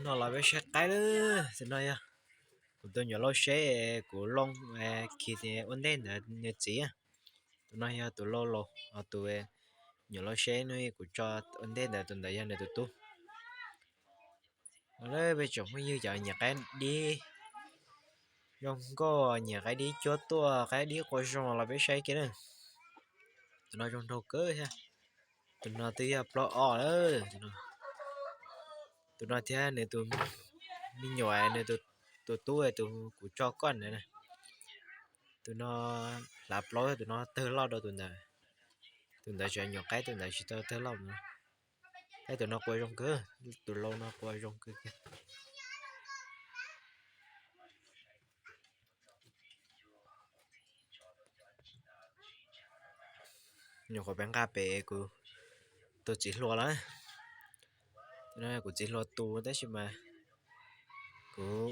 No los peb saib qaib lawm, tus no yog kuv tus nyuam lau seb, kuv lau khi ua ntej ntawd nws txiv. Tus no yog tus lau laus, tus nyuam lau seb no kuv tso ua ntej ntawd, tus ntawd yog nws tus tub. Peb tsoom phooj ywg cov nyiam qaib dib zoo nkauj, nyiam qaib dib cuab tuaj, qaib dib qua zoo los peb saib kiag na. Tus no zoo nraug kawg thiab. Tus no twb yog plaub ob lawm. Tus no thiab nws tus me nyuam, nws tus tub tus kuv tso koj ntawd na. Tus no hlav plaub, tus no tawg loj dua tus ntawd. Tus ntawd tseem nyuam qaib, tus ntawd tsis tau tawg loj no. Tab tus no qua zoo kawg, tus lau no qua zoo kawg kiag. Nyuam qhuav peb nqa pem kuv tus txiv hluas lawm. Kuv txiv hluas tus, tab sis mas kuv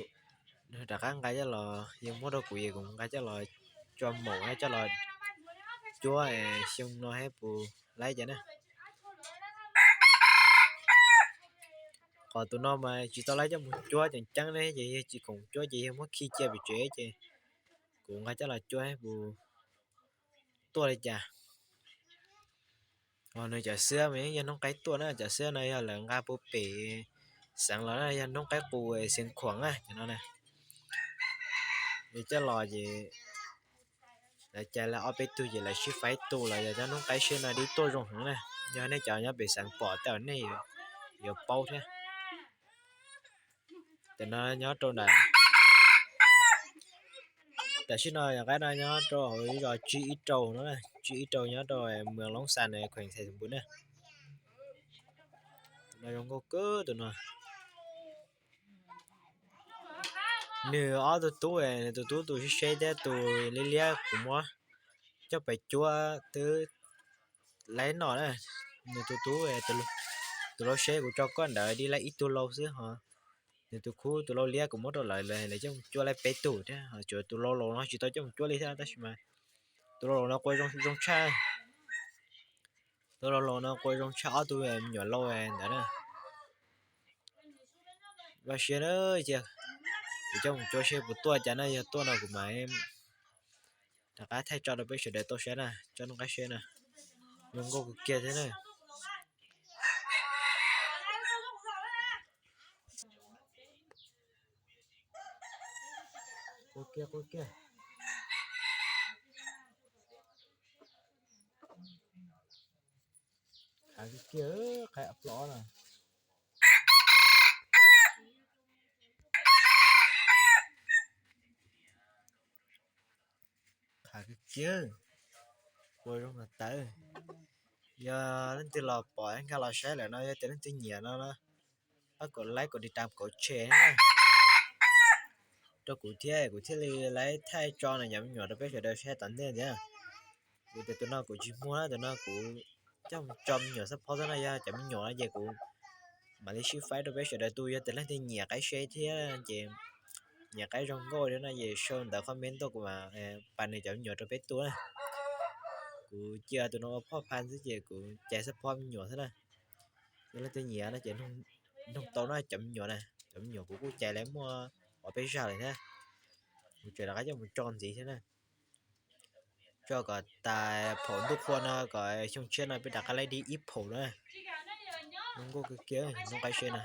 rov qab nqa coj los, yog muab rau kuv es kuv nqa coj los tso maum, coj los cuab xyoo no saib puas laib cas na. Qhov tus no mas tsis tau laib coj mus cuab ceev ceeb ne, ces yog tsis khoom cuab ces yog muab khi cia pem tsev ces kuv nqa coj los cuab saib puas tuaj li cas. Nws cov xwab mas yeej yog noob qaib tuaj na, cov xwab no yog lawv nqa puag pem xeev los na, yog noob qaib qus xeev khuam na cov no na. Coj los ces lawv cais lawv ob peb tug ces lawv sib faib tu los yog cov noob qaib seb no dib tuaj zoo heev na. Yog nej cov nyob pem xeev pom tej nej yuav paub thiab. Tam no nyob rau ntawm, tam sim no yog qaib no nyob rau hauv zos Tsib Ib Rau no, Tsib Ib Rau nyob rau Mws Loob Xas, kheem Xais Xeem Npus na. Tus no zoo nkauj kawg tus no. Nws ob tug tub, nws tus tub tus seb seb thiab tus liab liab kuv muab coj pem cuab twb laib noj na. Nws tus tub, tus lau seb kuv tso koj ntawd dib laib ib tug lau xwb ho. Nws tus khub tus lau liab kuv muab rau lawv, lawv coj mus cuab laib peb tug thiab, tsuas tus lau laus no tsis tau coj mus cuab li thiab, tab sis mas tus lau laus no qua zoo tshaj. Tus lau laus no qua zoo tshaj ob tug me nyuam lau ntawd na. Vaj siab na, cia kuv coj mus cuab seb puas tuaj cas na, yog tuaj no kuv mam rov qab thaij tso rau peb sawv daws tau saib na, tso noob qaib seb na. Zoo nkauj kawg kiag thiab na. Qua kiag, qua kiag. Khav kiag kiag, qaib plob na. Khav kiag kiag, qua zoo mas tawv. Yog leej twg los pom nkag los saib lawm no, yog tias leej twg nyiam no, pab kom like, kom tiv tam, kom share rau kuv thiab, kuv thiaj li laib thaij tso nws cov me nyuam rau peb sawv daws saib tom ntej thiab. Kuv tias tus no kuv tsis muag na, tus no kuv coj mus tso me nyuam xab phob xwb na, yog cov me nyuam no ces kuv mam li sib faib rau peb sawv daws tu. Yog tias leej twg nyiam qaib seb thiab ces nyiam qaib zoo nkauj thiab no ces sau ntawv comment tuaj kuv mam pab nws cov me nyuam rau peb tu na. Kuv cia tus no ua phoj pha xwb ces kuv cais xab phob me nyuam xwb na. Yog leej twg nyiam no ces nug tau na, cov me nyuam na, cov me nyuam kuv kuj cais lawv muaj ob peb zaj lawm thiab. Kuv tseem rov qab coj mus tso ntxiv thiab na. Tso kom tas phaum ntuj qhua no kom xyoo tshiab no peb rov qab laib dib ib phaum na. Zoo nkauj kawg kiag noob qaib seb na.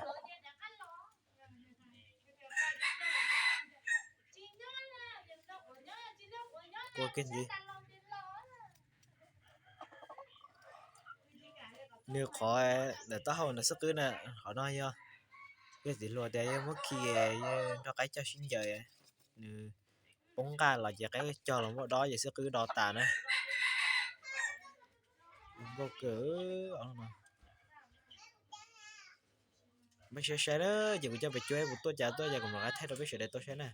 Qua kiag ntxiv. Nws qhov ntawm taub hau ntawm xub qwb na, qhov no yog, yog txiv hluas tias yog muab khi, yog nrog qaib coj sib ncaws, nws poob nqaj los ces qaib cog los muab dob ces xub qwb do tas na. Nkauj kawg. Peb saib saib na, ces kuv coj pem cuab puas tuaj cas tuaj, ces kuv mam rov qab thaij rau peb sawv daws tau saib na.